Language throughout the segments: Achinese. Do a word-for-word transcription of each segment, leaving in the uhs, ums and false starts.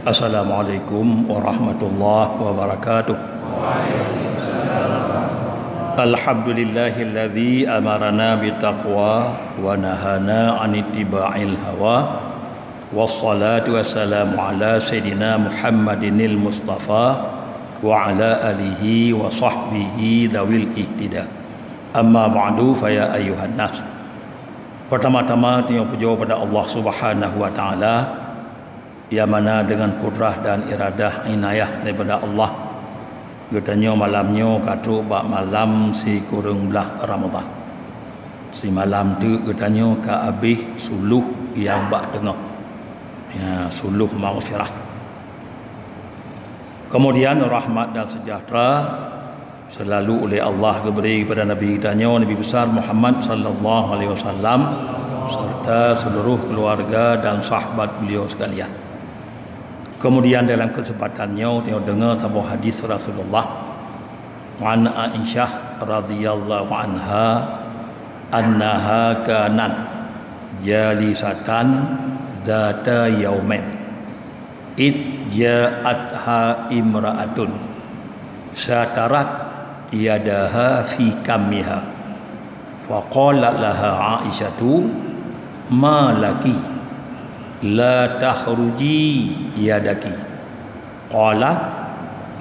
Assalamualaikum warahmatullahi wabarakatuh. Alhamdulillahilladzi amarana bittaqwa wa nahana 'anit tiba'il hawa. Wassalatu wassalamu ala sayyidina Muhammadinil Mustafa wa ala alihi wa sahbihi dawil ihtida. Amma ba'du, fa ya ayyuhan nas. Pertama-tama, tanyoe pujoe pada Allah Subhanahu wa Ta'ala, nyang mana deungon kudrah dan iradah inayah daripada Allah, geutanyoe malam nyoe ka trok bak malam sikureueng blaih Ramadhan. Simalam teuk geutanyoe ka abéh suluh nyang bak teungoh, ya, suluh maghfirah. Kemudian rahmat dan sejahtera selalu uleh Allah geubri kepada Nabi geutanyoe, Nabi Besar Muhammad sallallahu alaihi wasallam, serta seluruh keluarga dan sahabat beliau sekalian. Kemudian dalam kesempatan nyoe, tanyoe deungoe saboh hadis Rasulullah. An Aisyah radhiyallahu anha, annaha kanat jalisatan dzata yaumin, id ja'atha imra'atun satarat yadaha fi kammiha. Faqalat laha Aisyatu, "Ma laki la takhruji yadaki?" Qalat,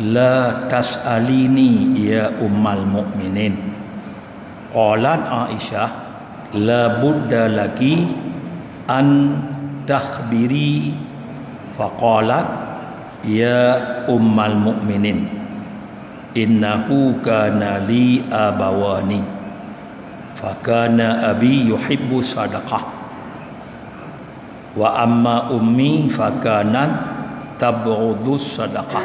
"La tas'alini ya ummal mu'minin." Qalat Aisyah, "La budda laki an takhbiri." Faqalat, "Ya ummal mu'minin, innahu kana li abawani, fakana abi yuhibbu sadaqah, wa amma ummi fakanat tabghudus sadaqah,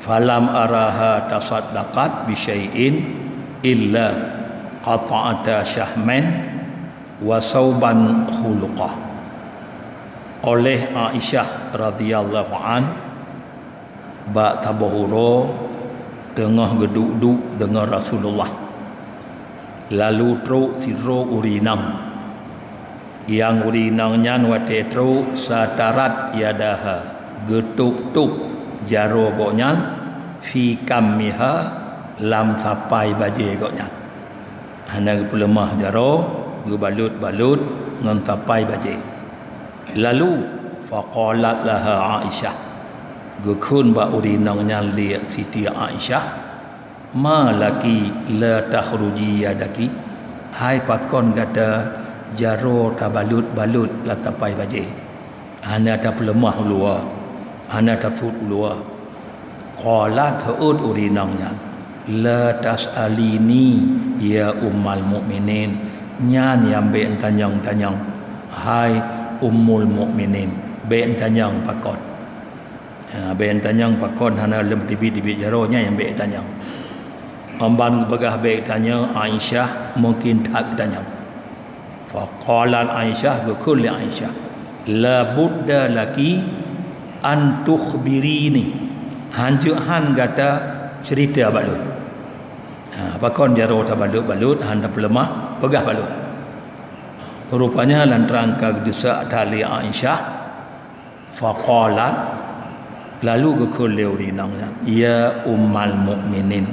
falam araha tasaddaqat bi syai'in illa qata'ata syahmin wa sauban khuluqah." Oleh Aisyah radhiyallahu an, bak saboh uroe teungoh geuduek-duek deungon Rasulullah, lalu trok sidroe ureueng inong. Nyang ureueng inong nyan watée trok satarat yadaha, geutôb-tôb jaroe gobnyan, fi kammiha, lam sapai bajée gobnyan. Hana geupeuleumah jaroe, geubalot-balot ngon sapai bajée. Lalu, faqalat laha Aisyah, geukheun bak ureueng inong nyan lé Siti Aisyah, "Ma laki la takhruji yadaki?" Hai pakon gata jaroe tabalot-balot lam sapai bajée? Hana tapeuleumah ulua, hana tasut ulua. Qalat, seuôt ureueng inong nyan, "La tas'alini ya ummal mu'minin," nyan nyang bék tanyong-tanyong, hai ummul mu'minin, bék tanyong pakon. Ha, bék tanyong pakon hana lom teubiet-teubiet jaroe, nyan nyang bék tanyong. Amban geupeugah bék tanyong, Aisyah mungken that geutanyong. Faqalat Aisyah, geukheun lé Aisyah, "La budda laki an tukhbirini." Hanjeuet han gata ceurita bak lôn. Ha, pakon jaroe tabalot-balot, han tapeuleumah, peugah bak lôn. Rupanya lam trang ka geudeusak that lé Aisyah, faqalat, lalu geukheun lé ureueng inong nyan, "Ya ummal mu'minin,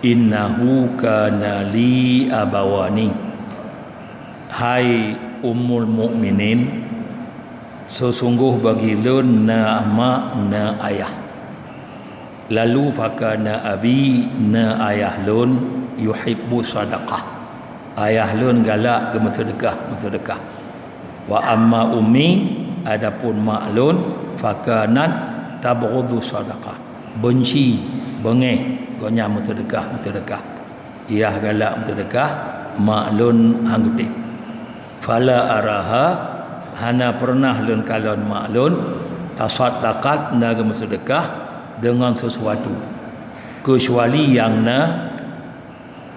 innahu kana li abawani." Hai ummul mu'minin, seusunggoh bagi lôn na mak, na ayah. Lalu fakana abi, na ayah lôn, yuhibbu sadaqah. Ayah lôn galak geumeuseudeukah, meuseudeukah. Wa amma ummi, adapun mak lôn, fakanat tabghudhu sadaqah. Beunci, beungéh gobnyan meuseudeukah, meuseudeukah. Yah galak meuseudeukah, mak lôn han geutem. Fala araha, hana peureunah lôn kalon mak lôn, tasaddaqat, na geumeuseudeukah deungon sisuatu, keucuali nyang na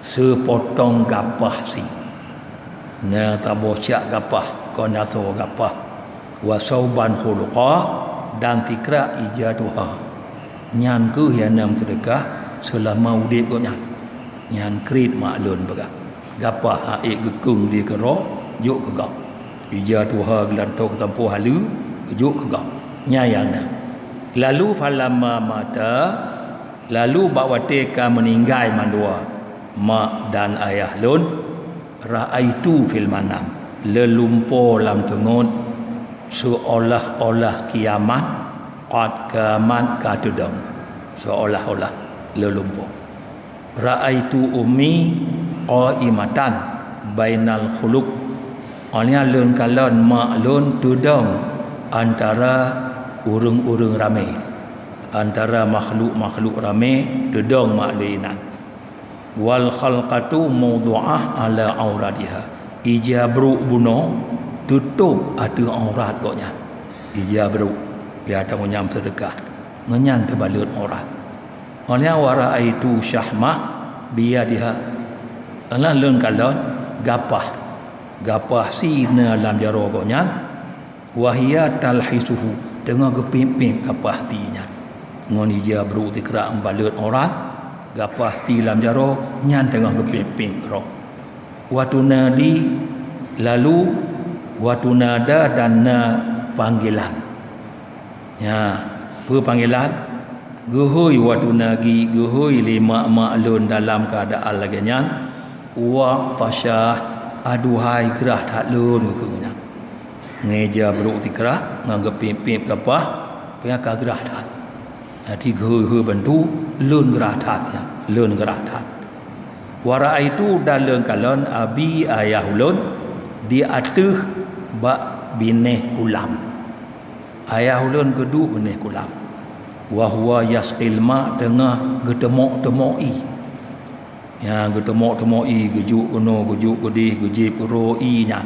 seupotong gapah sie, na saboh siak gapah, kon asoe gapah, wa sauban khuluqa, dan sikrak ija tuha. Nyan kheueh nyang na meuseudeukah seulama udeb gobnyan. Nyan kriet mak lôn peugah. Gapah han ék geukeung di keudroe, jok keu gob. Ija tuha geulantoe keu tampôh haleue, geujok keu gob. Nyan nyang na. Lalu falamma mata, lalu bak watée ka meuninggai mandua, mak dan ayah lôn, ra'aitu fil manam, lôn lumpo lam teungeut, seuolah-olah kiamat, qad qamat, ka teudong, seuolah-olah lôn lumpo. Ra'aitu ummi qaimatan bainal khuluq, óh lheueh nyan lôn kalon mak lôn teudong antara ureuëng-ureuëng ramé, antara makhluk-makhluk ramé teudong mak lôn inan. Wal khalqatu maudhu'ah ala auratiha. Ija brok bunoe teutôb ateueh aurat gobnyan. Ija brok, ya, tanggong nyang seudeukah. Ngon nyan teubalot aurat. Óh lheueh nyan wa ra'aitu syahmah biyadiha. Óh lheueh nyan lôn kalon gapah. Gapah sie na lam jaroe gobnyan. Wa hiya talhisuhu, teungoh geupiep-piep gapah sie nyan. Ngon ija brok tikrak meubalot aurat, gapah sie lam jaroe nyan teungoh geupiep-piep keudroe. Wa tunadi, lalu wa tunada, dan na panggilan. Nya, peue panggilan? Geuhôi wa tunadi, geuhôi lé mak-mak lôn dalam keuadaan lagée nyan, wa tasyah, aduhai grah that lôn, geukheun nyan. Ngon ija brok tikrak, ngon geupiep-piep gapah, peue nyang ka grah that. Jadi geuhôi-hôi bantu, lôn grah that nyan, lôn grah that. Wa ra'aitu, dan lôn kalon abi ayah ulôn di ateueh bak binéh kulam. Ayah ulôn geuduek binéh kulam. Wa huwa yasqil ma, teungoh geuteumok-teumok ié. Nyang geuteumok-teumok ié, geujok keunoe, geujok keudeh, geujieb uroe ié nyan.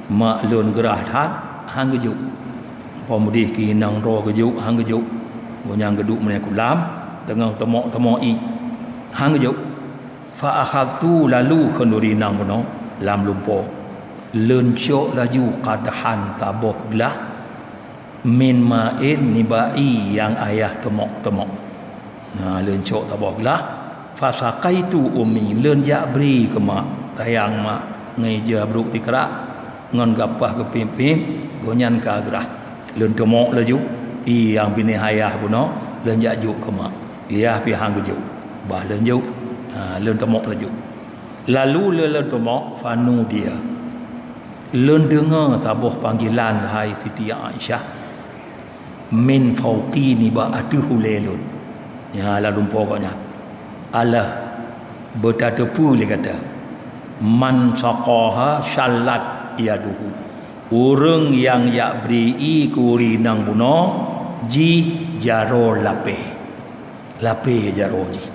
Mak lôn grah that, han geujok. Pom udeh keu inong droe geujok, han geujok. Gobnyan geuduek binéh kulam, teungoh teumok-teumok ié, han geujok. Fa akhadtu, lalu kheun ureuëng inong bunoe lam lumpo, lôn cok laju qadhan, saboh glah, min ma'in, nibak ié nyang ayah teumok-teumok. Na, lôn cok saboh glah, fasaqaitu ummi, lôn jak bri keu mak, sayang mak, ngon ija brok tikrak, ngon gapah geupiep-piep, gobnyan ka grah. Lôn teumok laju, ié nyang binéh ayah bunoe, lôn jak jok keu mak. Ayah pih han geujok, bah lôn jok, ha, lôn teumok laju. Lalu lé lôn teumok, fanudiya. Lôn deungoe saboh panggilan, hai Siti Aisyah, min fauqi, nibak ateueh ulée lôn. Nya, lam lumpo gobnyan. Alah, beutateupeue lé gata. Man saqaha syallat yaduhu. Ureuëng nyang jak bri ié keu ureuëng inong bunoe, jih jaroe lapée. Lapée jaroe jih.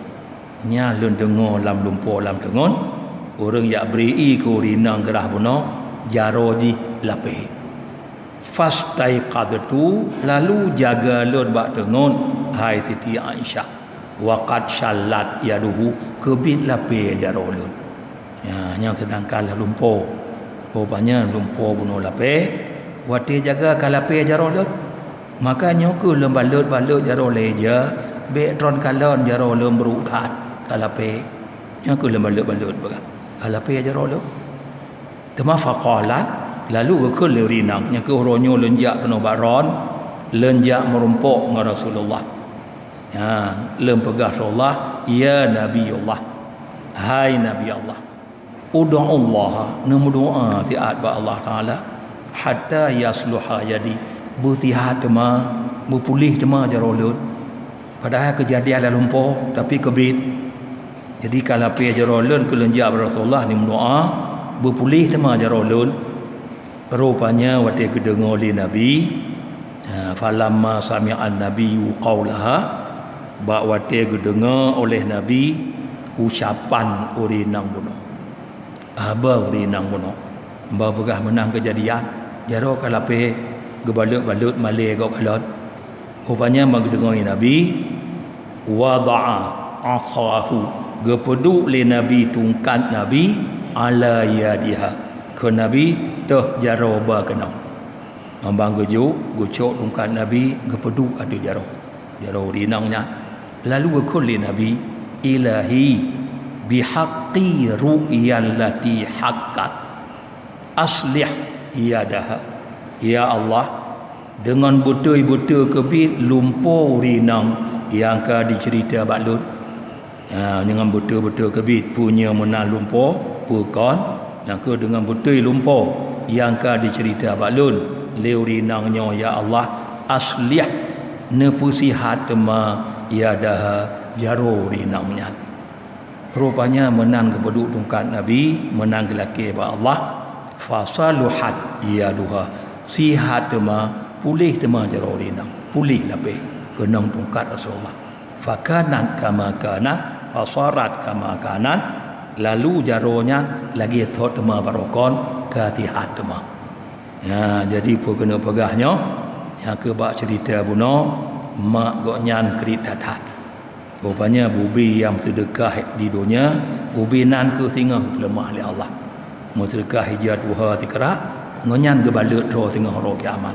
Nyan lôn deungoe lam lumpo lam teungon, ureuëng jak bri ié keu ureuëng inong grah bunoe, jaroe jih lapée. Fastaiqadhtu, lalu jaga lôn bak teungon, hai Siti Aisyah. Wa qad syallat yaduhu, keubiet lapée jaroe lôn. Nya, nyang seudangkan lam lumpo. Rupanya lumpo bunoe lapée, watée jaga ka lapée jaroe lôn. Maka nyoe kheueh lôn balot-balot jaroe lé ija, bék tron kalon jaroe lôn brok that ka lapée. Nyoe kheueh lôn balot-balot peugah, ka lapée jaroe lôn. Teuma faqalat, lalu geukheun lé ureuëng inong, nyoe kheueh uroe nyoe lôn jak keunoe bak droen, lôn jak meurumpok ngon Rasulullah. Nya, lôn peugah Rasulullah, "Ya Nabiullah, hai Nabi Allah, ud'ullaha, neumeudoá siat bak Allah Taala, hatta yasluha yadi, beusihat teuma, beupuléh teuma jaroe lôn." Padahai keujadian lam lumpo, tapi keubiet. Jadi ka lapée jaroe lôn keu lôn jak bak Rasulullah, neumeudoá, beupuléh teuma jaroe lôn. Rupanya watée geudeungoe lé Nabi, ha, falamma sami'an nabiyyu qaulaha, bak watée geudeungoe oleh Nabi ucapan ureuëng inong bunoe. Haba ureuëng inong bunoe. Bah peugah meunan keujadian, jaroe ka lapée, geubalot-balot malée gob kalon. Rupanya ban geudeungoe Nabi, wada'a asahu, geupeuduek lé Nabi tungkat Nabi, ala yadiha, keu Nabi teuh jaroe ba keunoe. Ban geujok, geucok tungkat Nabi, geupeuduek ateueh jaroe. Jaroe ureuëng inong nyan. Lalu geukheun lé Nabi, "Ilahi, bihaqqi ru'yallati haqqat, aslih yadaha." Ya Allah, deungon beutôi-beutôi keubiet lumpo ureueng inong nyang ka jiceurita bak lôn. Ha, deungon beutôi-beutôi keubiet peue nyoe meunan lumpo, peue kon, nyang keuh deungon beutôi lumpo nyang ka jiceurita bak lôn lé ureueng inong nyoe, ya Allah, aslih, neupeusihat teuma, yadaha, jaroe ureueng inong nyan. Rupanya meunan geupeuduek tungkat Nabi, meunan geulakée bak Allah, fasaluhat yaduha, sihat teuma, puléh teuma jaroe ureueng inong, puléh lapée, keunong tungkat Rasulullah. Fakanat kama kanat, fasarat kama kanat, lalu jaroe nyan lagée thot teuma barokon, ka sihat teuma. Ya, jadi peue keuneuk peugah nyoe, nyang keuh bak ceurita bunoe, mak gobnyan kriet that-that. Rupanya ubé nyang meuseudeukah di donya, ubé nan keuh singoh geupeuleumah lé Allah. Meuseudeukah ija tuha sikrak, ngon nyan geubalot droe singoh uroe kiamat.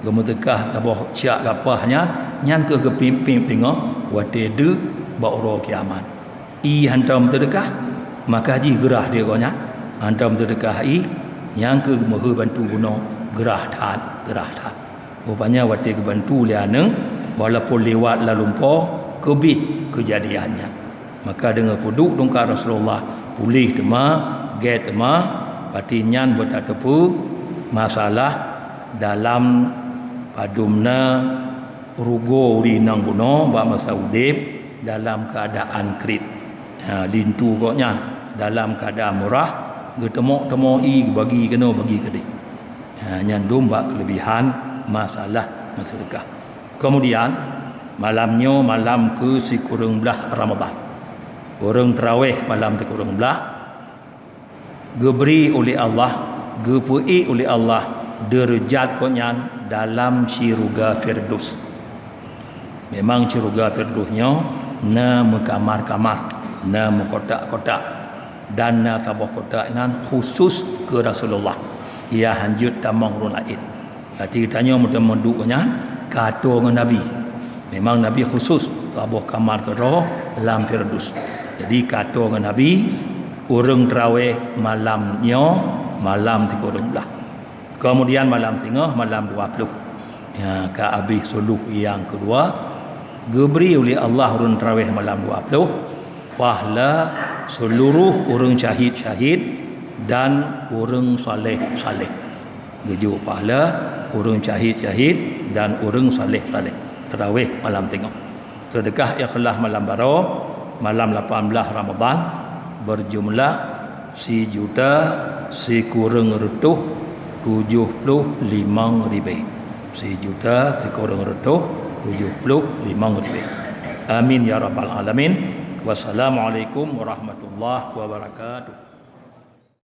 Geumeuseudeukah saboh cak gapah nyan, nyan keuh geupiep-piep singoh watée deuh bak uroe kiamat. Ie hantom teudeukah, maka jih geurah di gobnyan. Hantom teudeukah ie, nyang keuh geumeuhôi bantu bunoe, geurah that, geurah that. Rupanya watée geubantu lé aneuëk, walaupun liwat lam lumpo, keubiet keujadian nyan. Maka deungon peuduek tungkat Rasulullah, puléh teuma, gét teuma, berarti nyan beutateupeue masalah dalam padum na rugoe ureuëng inong bunoe bak masa udeb dalam keuadaan kriet. Ha, linto gobnyan dalam keuadaan murah, geuteumok-teumok ie, geubagi keunoe, bagi keudeh. Ha, nyan dum bak keuleubihan masalah meuseudeukah. Keumudian, malam nyoe malam keu sikureueng blaih Ramadhan. Ureuëng teurawéh malam sikureueng blaih, geubri uleh Allah, geupeuék uleh Allah deurajat gobnyan dalam syeuruga Firdaus. Memang syeuruga Firdaus nyoe na meukamar-kamar, na meukotak-kotak, dan na saboh kotak nan khusus keu Rasulullah, nyang hanjeuet tamong ureuëng laén. Berarti geutanyoe meuteumeung duek nyan ka atoe ngon Nabi. Memang Nabi khusus saboh kamar keudroe lam Firdaus. Jadi ka atoe ngon Nabi, ureuëng teurawéh malam nyoe, malam sikureueng blaih. Keumudian malam singoh, malam dua ploh. Ya, ka abéh suluh nyang keudua, geubri uleh Allah ureuëng teurawéh malam dua ploh, pahala seuluroh ureuëng syahid-syahid dan ureuëng saleh-saleh. Geujok pahala ureuëng syahid-syahid dan ureuëng saleh-saleh teurawéh malam singoh. Seudeukah ikhlas malam baroe, malam lapan blaih Ramadhan, beujumlah sijuta sikureueng reutôh tujoh ploh limong ribée. Sijuta sikureueng reutôh tujoh ploh limong ribée. Amin ya rabbal alamin. Wassalamualaikum warahmatullahi wabarakatuh.